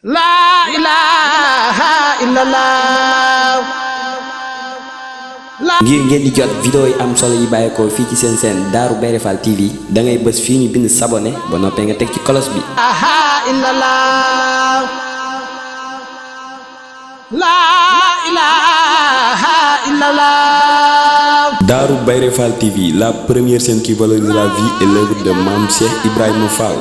La ilaha illallah. ngir ngeen di jot vidéo yi am solo yi bàyyeekoo fii ci seen chaîne Darou Bairé Fall TV da ngay bës fii ñu bind s'abonner ba noppee nga teg ci cloche bi. La ilaha illallah. Darou Bairé Fall TV, la première chaîne qui valorise la vie et l'œuvre de Mame Cheikh Ibrahima Fall.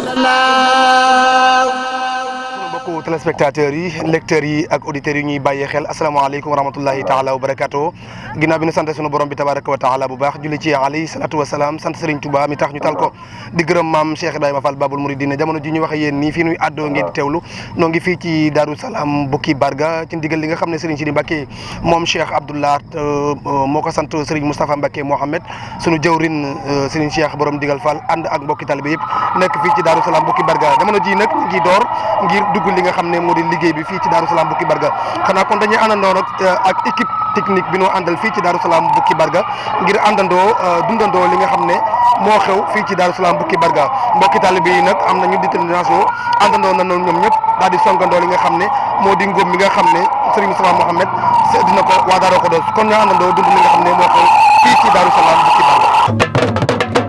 mbokku téléspectateurs yi lecteurs yi ak auditeurs yi ñuy bàyyee xel asalaamaaleykum wa rahmatullahi taala wa barakaatu ginnaaw bi ñu sant sunu borom bi tabaraka wa taala bu baax julli ci alayhi salaatu wa salaam sant Serigne Touba mi tax ñu tal ko di gërëm Mame Cheikh Ibrahima Fall Babul Mouridine jamono ji ñu waxe yéen nii fii nuy àddoo ngeen di teewlu noo ngi fii ci Darou Salam Bukki Barga ci ndigal li nga xam ne Serigne Sidi Mbacké moom Cheikh Abdoulaye moo ko sant Serigne Moustapha Mbacké Mohamed sunu jawrin Serigne Cheikh borom digal Fall ànd ak mbokki talibé yëpp nekk fii ci Darou Salam Bukki Barga jamono ji nag ngi door ngir dugg li nga xam ne moo di liggéey bi fii ci Darou Salam Bukki Barga xanaa kon dañuy àndandoo nag ak équipe technique bi noo àndal fii ci Darou Salam Bukki Barga ngir àndandoo dundandoo li nga xam ne moo xew fii ci Darou Salam Bukki Barga mbokki taalibe yi nag am nañu détermination àndandoo na noonu ñoom ñëpp daal di songandoo li nga xam ne moo di ngóob mi nga xam ne Serigne Moustapha Mohamed dina ko waa Darou Khoudoss kon ñoo àndandoo dund li nga xam ne moo xew fii ci Darou Salam Bukki Barga.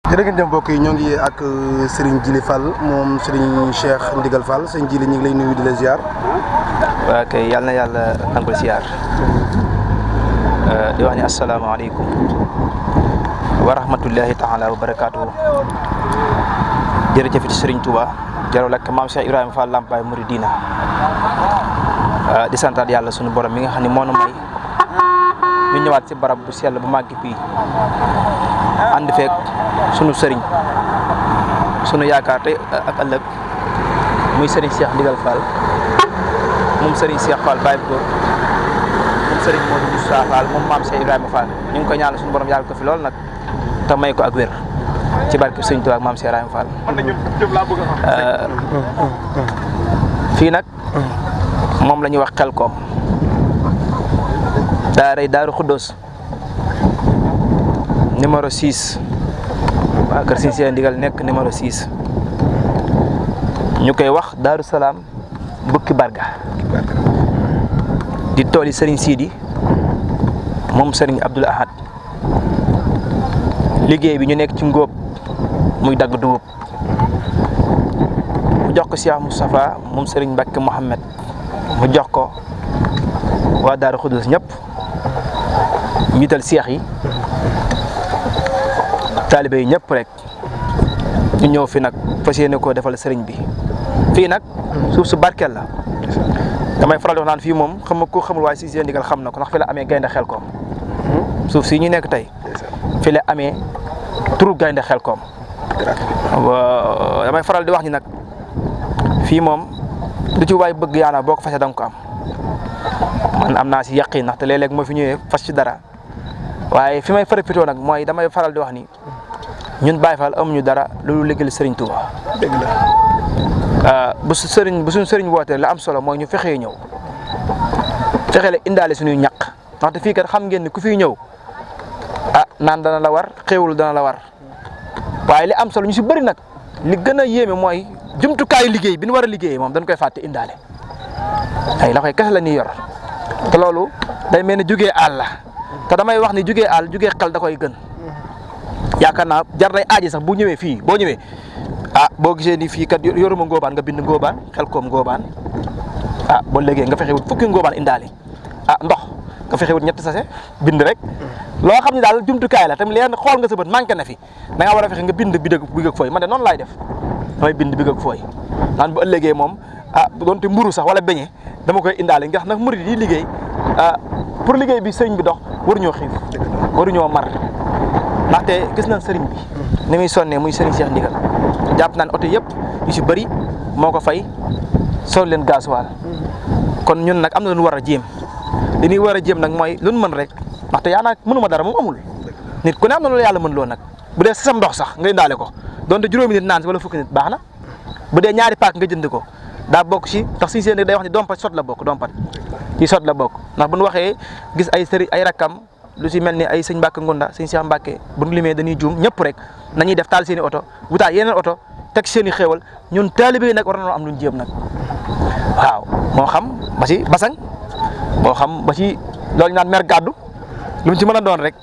jërëjëf mbokk yi ñoo ngi ak Serigne Djily Fall moom Serigne Cheikh Ndigal Fall sëñ Djily ñu ngi lay nuyu di la ziar. waaw kay yàlla na yàlla nangul ziar di wax ni asalaamaaleykum wa rahmatullahi taala wa barakaatu. jërëjëf ci Serigne Touba jarul ak Mame Cheikh Ibrahima Fall Lambaye Mouridina di santaat yàlla sunu borom mi nga xam ne moo nu may ñu ñëwaat ci barab bu sell bu màgg bii ànd feek sunu sëriñ sunu yaakaar tey ak ëllëg muy sëriñ Cheikh Ndigal Fall moom sëriñ Cheikh Fall Baye Góor moom sëriñ Modou Moussa Fall moom Mame Cheikh Ibrahima Fall ñu ngi koy ñaanal sunu borom yàlla ko fi lool nag te may ko ak wér ci barke sëriñ Tuubaa ak Mame Cheikh Ibrahima Fall. fii nag moom la ñuy wax Xelkom daaray Darou Khoudoss numéro 6 waa kër Serigne Cheikh Ndigal nekk numéro 6 ñu koy wax Darou Salam Bukki Barga di tooli Serigne Sidi moom Serigne Abdoul Ahad liggéey bi ñu nekk ci ngóob muy dagg dugub mu jox ko Cheikh Moustapha moom Serigne Mbacké Mohamed mu jox ko waa Darou Khoudoss ñëpp njiital seex yi taalibe yi ñëpp rek ñu ñëw fi nag fas yéene koo defal sëriñ bi fii nag suuf su barkeel la damay faral di wax naan fii moom xam nga ko xamul waaye si seen ndigal xam na ko ndax fi la amee gaynde Xelkom suuf si ñu nekk tey fi la amee turu gaynde Xelkom damay faral di wax ni nag fii moom du ci waay bëgg yaana boo ko fasee danga ko am man am naa si yaqin ndaxte léeg-léeg moo fi ñëwee fas ci dara waaye fi may farapitoo nag mooy damay faral di wax ni ñun Baye Fall amuñu dara loolu liggéeyal Serigne Touba. dëgg la. bu suñ sëriñ wootee la am solo mooy ñu fexee ñëw fexe la indaale suñuy ñaq ndaxte fii kat xam ngeen ni ku fiy ñëw naan dana la war xéewul dana la war waaye li am solo ñu si bëri nag li gën a yéeme mooy jumtukaayu liggéey bi ñu war a liggéeyee moom dañ koy fàtte indaale ay loxoy kese la ñuy yor te loolu day mel ni jugee àll la te damay wax ni jugee àll jugee xel da koy gën yaakaar naa jar day aaji sax bu ñëwee fii boo ñëwee boo gisee ni fii kat yoruma ngóobaan nga bind ngóobaan xel koom ngóobaan boo léegi nga fexe wut fukki ngóobaan indaale ndox nga fexe wut ñetti sase bind rek loo xam ne daal jumtukaay la tamit leen xool nga sa bët manqué na fi da nga war a fexe nga bind bi ak fooy man de noonu laay def damay bind bi ak fooy naan bu ëllëgee moom doonte mburu sax wala beñe dama koy indaale nga xam nag murid yi liggéey pour liggéey bi sëriñ bi dox waruñoo xiif waruñoo mar ndaxte gis nañ sëriñ bi ni muy sonnee muy sëriñ Cheikh Ndigal jàpp naan oto yëpp yu si bëri moo ko fay sol leen gasoil kon ñun nag am na lu ñu war a jéem li ñuy war a jéem nag mooy lu ñu mën rek ndaxte yaa naa mënuma dara moom amul nit ku ne am na loolu yàlla mën loo nag bu dee sam ndox sax nga indaale ko donte juróomi nit naan si wala fukki nit baax na bu dee ñaari paak nga jënd ko daa bokk si ndax suñu seen day wax ni dompat sot la bokk dompat ci sot la bokk ndax bu ñu waxee gis ay sëriñ ay rakkam lu si mel ni ay sëñ Mbàkke Ngunda sëñ Cheikh Mbàkke bu ñu limee dañuy juum ñëpp rek nañuy def taal seen i oto wutaal yeneen oto teg seen i xéewal ñun taalibe yi nag war nañoo am lu ñu jéem nag waaw moo xam ba si basang moo xam ba si loolu ñu naan mer gàddu lu mu ci mën a doon rek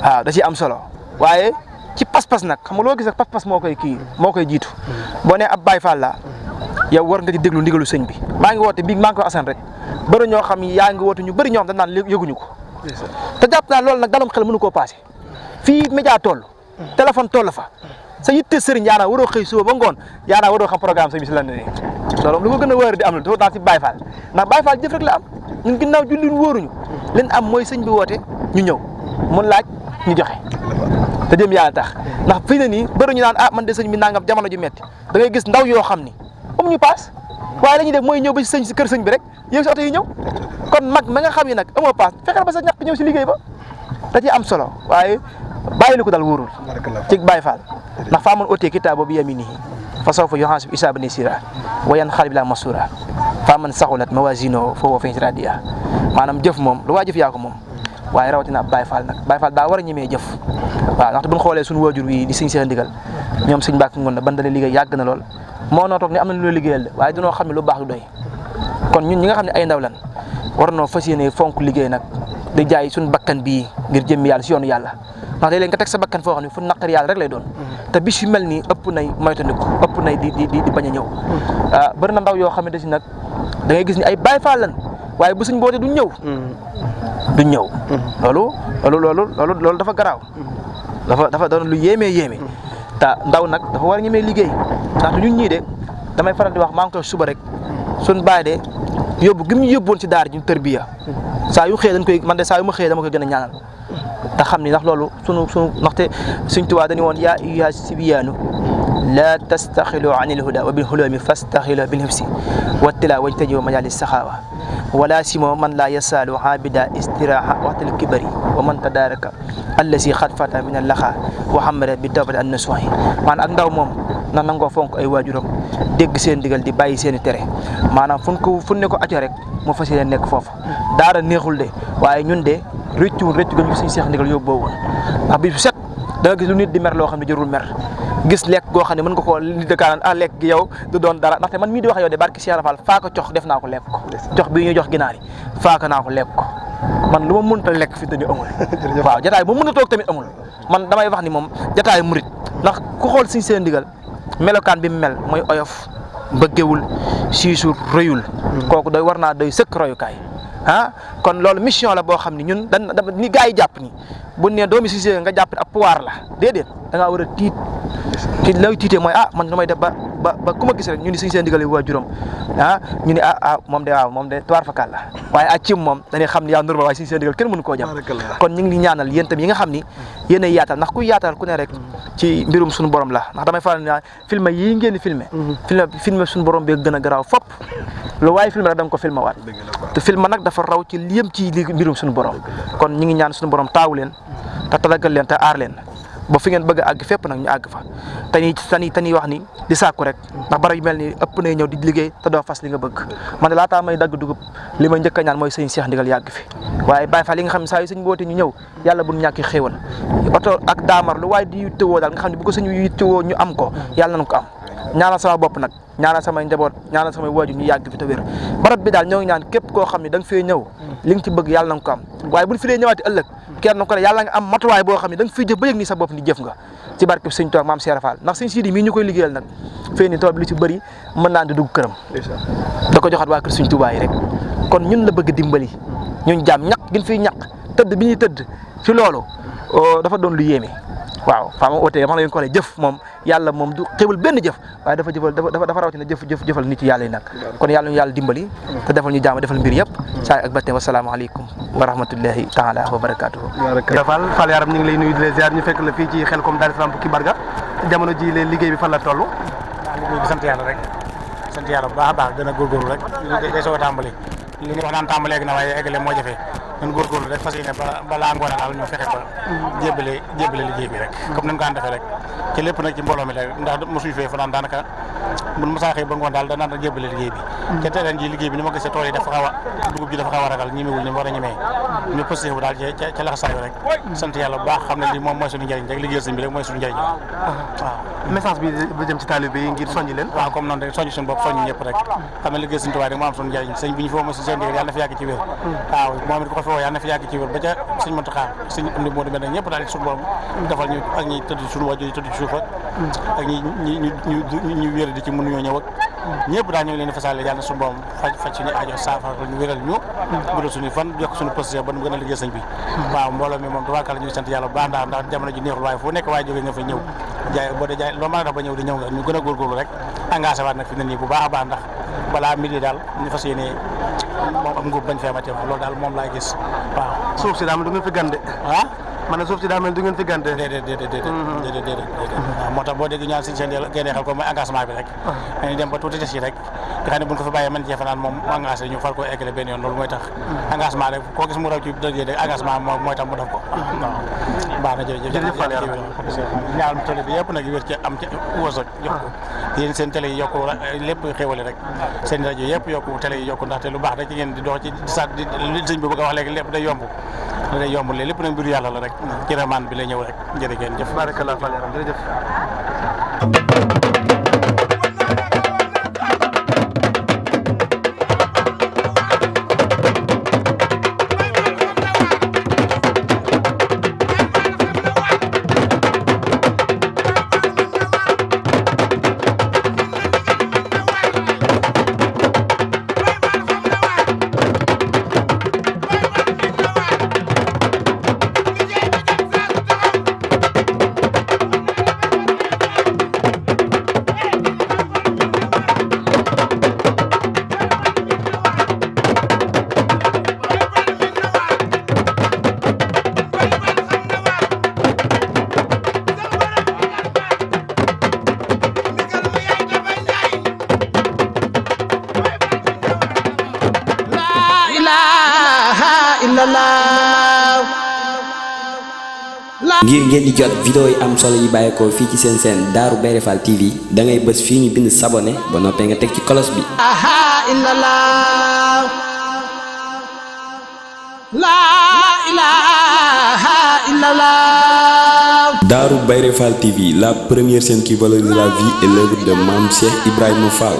waaw da ciy am solo waaye ci pas-pas nag xam nga loo gis ak pas-pas moo koy jiitu boo nee ab Baay Faal la yow war nga ci déglu ndigalu sëñ bi maa ngi woote bii maa ngi ko asan rek bëri ñoo xam yaa ngi woote ñu bëri ñoo xam dañ naan yëguñu ko te jàpp naa loolu nag dalum xel mënu koo passé fii média toll téléphone toll fa sa yitte sëriñ yaa naa waroo xëy suba ba ngoon yaa naa waroo xam programme sëñ bi si lan ne loolu lu ko gën a wóor di am na dafa daan si Baay Faal ndax Baay Faal jëf rek la am ñun ginnaaw julli wóoruñu leen am mooy sëñ bi woote ñu ñëw mun laaj ñu joxe te jëm yàlla tax ndax fii na nii bëri ñu naan man de sëñ bi nangam jamono ju metti da ngay gis ndaw yoo xam ni am ñu paas waaye la ñuy def mooy ñëw ba si kër sëñ bi rek yéeg si oto yi ñëw kon mag ma nga xam ne nag amoo paas fexeel ba sa ñàkk ñëw si liggéey ba da ciy am solo waaye bàyyi lu ko dal wóorul ci Baay Faal ndax faa mën otee kitaaba bi yaminihi fa sawfa yuhaasabu hisaaban yasiira wa yanqalibu ilaa masuura faa man saxulat mawaaziinuhu fa huwa fi iishatin raadiya maanaam jëf moom lu waa jëf yaa ko moom waaye rawatina ab Baay Faal nag Baay Faal daa war a ñemee jëf waaw ndaxte bu ñu xoolee suñu waajur wi di sëñ Cheikh Ndigal ñoom sëñ Mbàkke Ngunda ban dalee liggéey yàgg na lool moo noo toog ne am na lu liggéeyal de waaye dunoo xam ne lu baax du doy kon ñun ñi nga xam ne ay ndaw lan war noo fas yéene fonk liggéey nag di jaay suñu bakkan bii ngir jëmmi yàlla si yoonu yàlla ndax léeg-léeg nga teg sa bakkan foo xam ne fu naqar yàlla rek lay doon te bis yu mel nii ëpp nay moytandiku ëpp nay di bañ a ñëw bëri na ndaw yoo xamante si nag da ngay gis ni ay Baay Faal lan waaye bu suñ bootee duñ ñëw loolu dafa garaaw dafa doon lu yéemee te ndaw nag dafa war a ñemee liggéey ndax ñun ñii de damay faral di wax maa ngi koy suba rek suñ baay de yóbbu gi mu yóbbuwoon ci daara ji ñu tërbiya saa yu xëyee dañ koy man de saa yu ma xëyee dama koy gën a ñaanal te xam ni ndax loolu sunu ndaxte Sëñ Tuubaa dañu woon yaa ayyuha sibiyaanu laa tastaxilu an il huda wa bil hulumi fastaxilu bil hifsi wa tila wajtajibu majalis saxaawa wala simo man laa yasaalu abida istiraha waxtal kibari wa man tadaraka allasi xat fata min allaxa wa xamara bi tawbati an nasuhi maanaam ak ndaw moom na nangoo fonk ay waajuram dégg seen digal di bàyyi seen i tere maanaam fu ne ko acca rek mu fas yéene nekk foofu daara neexul de waaye ñun de rëccu ga ñu suñu Seex Ndigal yóbbu woon ndax bis bu set da nga gis lu nit di mer loo xam ne jarul mer gis lekk goo xam ne mën nga koo li dëkkaan lekk gi yow du doon dara ndaxte man mii di wax yow de barki Cheikh Rafal faaka cox def naa ko lekk ko cox bii ñuy jox ginaar yi faaka naa ko lekk ko man lu ma mënta lekk fi te ni amul waaw jataay bu mën a toog tamit amul man damay wax ni moom jataay murit ndax ku xool Sëñ Seex Ndigal melokaan bi mu mel mooy oyof bëggewul siisul rëyul kooku doy war naa doy sëkk royukaay kon loolu mission la boo xam ne ñun ni gars yi jàpp ni bu ne doomi Sëñ Seex nga jàpp ne ab pouvoir la déedéet da ngaa war a tiit lay tiitee mooy man nu may def ba ku ma gis rek ñu ni Sëñ Seex Ndigal yi waajuram ñu ne moom de tuwaar fakal la waaye ak cim moom dañuy xam ne yaa normal waaye Sëñ Seex Ndigal kenn mënu koo jàpp kon ñu ngi ñaanal yéen tam yi nga xam ni yéen a yaatal ndax ku yaatal ku ne rek ci mbirum suñu borom la ndax damay faral ne filmé yii ngeen di filmé suñu borom bee gën a garaaw fop lu waaye filmé rek da nga ko filmé waat te filmé nag dafa raw ci liyëm ci li mbirum suñu borom kon ñu ngi ñaan suñu borom taawu leen te tadagal leen te aar leen ba fi ngeen bëgg a àgg fépp nag ñu àgg fa te ñuy wax ni di sàkku rek ndax barab yu mel ni ëpp na ñëw di liggéey te doo fas li nga bëgg man de laataa may dagg dugub li may njëkk a ñaan mooy sëñ Cheikh Ndigal yàgg fi waaye Baye Fall li nga xam ne saa yu sëñ boote ñu ñëw yàlla bu ñu ñàkki xéewal oto ak daamar lu waaye di yittewoo daal nga xam ne bu ko sëñ yittewoo ñu am ko yàlla nañ ko am ñaanal sama bopp nag ñaanal samay njaboot ñaanal samay waajur ñu yàgg fi te wér barab bi daal ñoo ngi ñaan képp koo xam ne da nga fee ñëw li nga ci bëgg yàlla na nga ko am waaye buñ fi dee ñëwaati ëllëg kenn ko ne yàlla nga am matuwaay boo xam ne da nga fiy jëf ba yëg ni sa bopp ni jëf nga ci barke sëñ Tuubaa maam Cheikh Fall ndax sëñ Sidi mii ñu koy liggéeyal nag fee ni tool bi li ci bëri mën naa di dugg këram da ko joxaat waa kër sëñ Tuubaa yi rek kon ñun la bëgg dimbali ñun jaam ñaq gin fiy ñaq tëdd bi ñuy tëdd ci loolu dafa doon lu yéeme waaw faa ma ootee wax na leen ko ne jëf moom yàlla moom du xewul benn jëf waaye dafa rawatina jëfal nit yi yàlla yi nag kon yàlla ñu yàlla dimbali te defal ñu jaama defal mbir yëpp saa ak batte wasalaamaaleykum wa rahmatullahi taala wa barakatuhu Fall Yaram ñu ngi lay nuyu di la ziar ñu fekk la fii ci Xelcom Daaru Salaam Bukki Barga jamono ji leen liggéey bi fan la toll liggéey bi sant yàlla rek sant yàlla bu baax a baax gën a góorgóorlu rek day soog a tàmbali li ñu wax naan tàmbali léegi na waaye eggale moo jafe ñun góorgóorlu rek fas yéene balaa ngoon daal ñu fexe ba jébbale liggéey bi rek comme nañ ko daan defee rek ci lépp nag ci mbooloo mi rek ndax mosuñu fee fanaan daanaka buñ mosaa xëy ba ngoon daal danaan da jébbale liggéey bi te ren ji liggéey bi ni ma gisee tool yi dafa xaw a dugub ji dafa xaw a ragal ñemewul ni mu war a ñemee ñu posté wu daal ca laxasaayu rek sant yàlla bu baax xam ne li moom mooy suñu njëriñ rek liggéeyal sëñ bi rek mooy suñu njëriñ waaw message bi ba jëm ci taalibe yi ngir soññi leen waaw comme noonu rek soññ suñu bopp soññ ñëpp rek xam ne liggéey sëñ Tuubaa rek moo am suñu njëriñ sëñ bi ñu foo mo si seen digal yàlla na fi yàgg ci wér waaw moom it ko fi woo yàlla na fi yàgg ci wér ba ca sëñ Muntaxa sëñ Amdi moo demee nag ñëpp daal suñu borom defal ñu ak ñi tëdd suñu waajur yi tëdd ci suuf ak ñi wér di ci mënuñoo ñëw ak ñëpp daal ñu ngi leen di fasale yàlla na suñu borom faj suñu aajo saafara ñu wéral ñu guddal suñu fan yokk suñu position ba nu gën a liggéey sëñ bi waaw mbooloo mi moom tubaarkàlla ñu ngi sant yàlla bu baax ndax jamono ji neexul waaye fu nekk waaye jógee nga fa ñëw jaay boo dee jaay loo mën a def ba ñëw di ñëw nga ñu gën a góorgóorlu rek engagé waat nag fi ne nii bu baax a baax ndax balaa midi daal ñu fas yéene moom am nguub bañ fee amati loolu daal moom laay gis waaw suuf si daa mel du ngeen fi gande man suuf si daa mel du ngeen fi gante déedéet waaw moo tax boo dégg ñaan seen génnee xel ko mooy engagement bi rek dañuy dem ba tuuti des yi rek nga xam ne buñ ko fi bàyyee man cee fanaan moom mu engagé ñu far ko eggale benn yoon loolu mooy tax engagement rek koo gis mu raw ci dëgg rek engagement mooy tax mu def ko waaw baax na jërëjëf ñaanal télé bi yëpp nag wér ci am ci wërsëg yokku yéen seen télé yi yokku lépp xéwale rek seen rajo yëpp yokku télé yi yokku ndaxte lu baax rek ci ngeen di dox ci sa li sëñ bi bëgg a wax léegi lépp day yomb lépp nag mbiru yàlla la rek ci ramaan bi lay ñëw rek jërëjëf barakallah Fall Yaram jërëjëf ngir ngeen di jot vidéo yi am solo yi bàyyeekoo fii ci seen seen Darou Bairé Fall TV da ngay bës fii ñu bind s'abonner ba noppee nga teg ci cloche bi. Darou Bairé Fall TV, la première chaîne qui valorise la vie et l'œuvre de Mame Cheikh Ibrahima Fall.